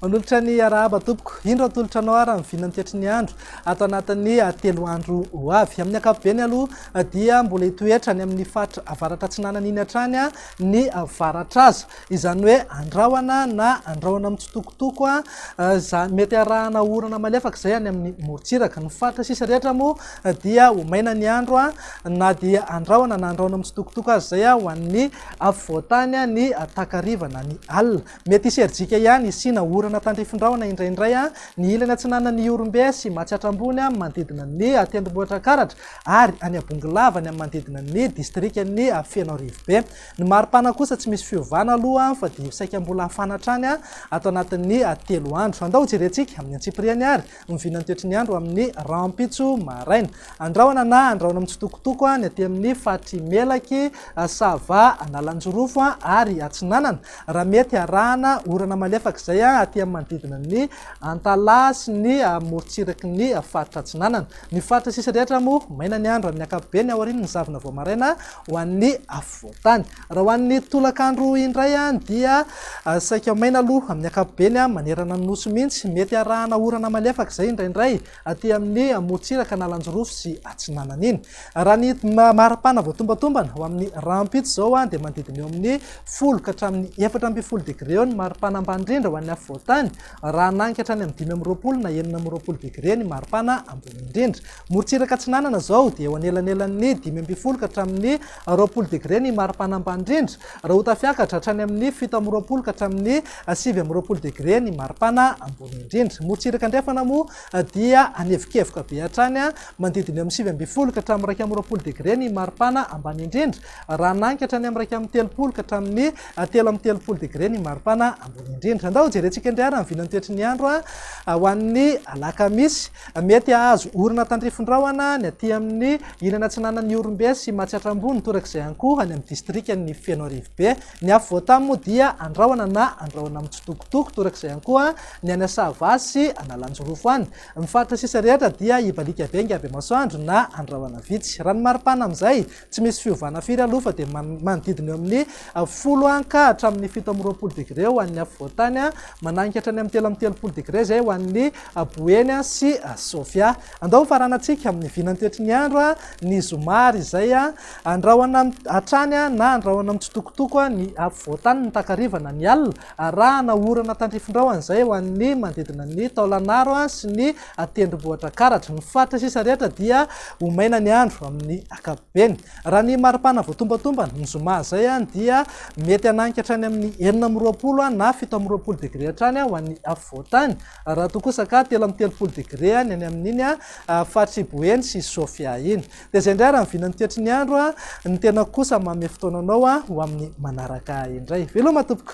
Manolotra ny arahaba tompoko. Indro atolotra anao ary ny vinan'ny toetry ny andro ato anatin'ny 3 andro ho avy. Amin'ny ankapobeny aloha dia mbola hitoetra any amin'ny faritra avaratra atsinanana iny hatrany ny varatraza. Izany hoe andrahona na andrahona mitsitokotoko, izany mety arahana orana malefaka izay any amin'ny morontsiraka. Ny faritra sisa rehetra moa dia ho maina ny andro na dia andrahona na andrahona mitsitokotoko aza izay ho an'ny afovoan-tany ny takariva na ny alina. Mety hisy herijika ihany hisiana orana tandrifin-drahona indraindray ny ilany atsinanan'i Ihorombe sy Matsiatra Ambony manodidina ny tendrombohitra Ankaratra ary any Bongolava ny manodidina ny distrikan'i Fenoarivobe. Ny maripana kosa tsy misy fiovana aloha fa dia saika mbola hafana hatrany ato anatin'ny 3 andro. Andao hojerentsika amin'ny antsipiriany ary ny vinan'ny toetry ny andro amin'ny rahampitso maraina. Andrahona na andrahona mitsitokotoko ny aty amin'ny faritr'i Melaky, Sava, Analanjirofo ary Atsinanana, raha mety arahana orana malefaka izay aty amin'ny manodidina ny Antalaha sy ny morontsiraky ny faritra Atsinanana. Ny faritra sisa rehetra moa maina ny andro amin'ny ankapobeny aorian'ny zavona vao maraina ho an'ny afovoan-tany. Raha ho an'ny tolakandro indray dia saika maina aloha amin'ny ankapobeny manerana ny Nosy mihitsy. Mety arahana orana malefaka izay indraindray aty amin'ny morontsiraka Analanjirofo sy Atsinanana iny. Raha ny maripana voatombatombana ho amin'ny rahampitso izao dia manodidina eo amin'ny 10 ka hatramin'ny 14 degre eo ny maripana ambany indrindra ho an'ny afovoan-tany, raha hananika hatrany amin'ny 25 na 26 degre ny maripana ambony indrindra. Morontsiraka Atsinanana izao dia eo anelanelan'ny 15 ka hatramin'ny 20 degre ny maripana ambany indrindra, raha ho tafiakatra hatrany amin'ny 27 ka hatramin'ny 29 degre ny maripana ambony indrindra. Morontsiraka Andrefana moa dia hanevokevoka be hatrany, manodidina eo amin'ny 19 ka hatramin'ny 21 degre ny maripana ambany indrindra, raha hananika hatrany amin'ny 31 ka hatramin'ny 33 degre ny maripana ambony indrindra. Andao hojerentsika indray ary ny vinan'ny toetry ny andro ho an'ny alakamisy. Mety hahazo orana tandrifin-drahona ny aty amin'ny ilany atsinanan'i Ihorombe sy Matsiatra Ambony, torak'izay ihany koa any amin'ny distrikan'i Fenoarivobe. Ny afovoan-tany moa dia andrahona na andrahona mitsitokotoko, torak'izay ihany koa ny any Sava sy Analanjirofo any. Ny faritra sisa rehetra dia hibaliaka be Ingabemasoandro na andrahona vitsy. Raha ny maripana amin'izay, Tsy misy fiovana firy aloha fa dia manodidina eo amin'ny 10 ka hatramin'ny 27 degre ho an'ny afovoan-tany, mananika hatrany amin'ny 33 degre izay ho an'ny Boeny sy Sofia. Andao hofaranantsika amin'ny vinantoetry ny andro ny zoma ary izay andrahona hatrany na andrahona mitsitokotoko ny afovoan-tany ny takariva na ny alina, arahana orana tandrifin-drahona izay ho an'ny manodidina ny Taolagnaro sy ny tendrombohitra Karatra. Ny faritra sisa rehetra dia ho maina ny andro amin'ny ankapobeny. Raha ny maripana voatombatombana, ny zoma izay dia mety hananika hatrany amin'ny 26 na 27 degre hatrany ho an'ny afovoan-tany, raha toa kosa ka 33 degre ny any amin'iny faritr'i Boeny sy Sofia iny. Dia izay indray raha ny vinan'ny toetry ny andro, ny tenako kosa manome fotoana anao ho amin'ny manaraka indray. Veloma tompoko!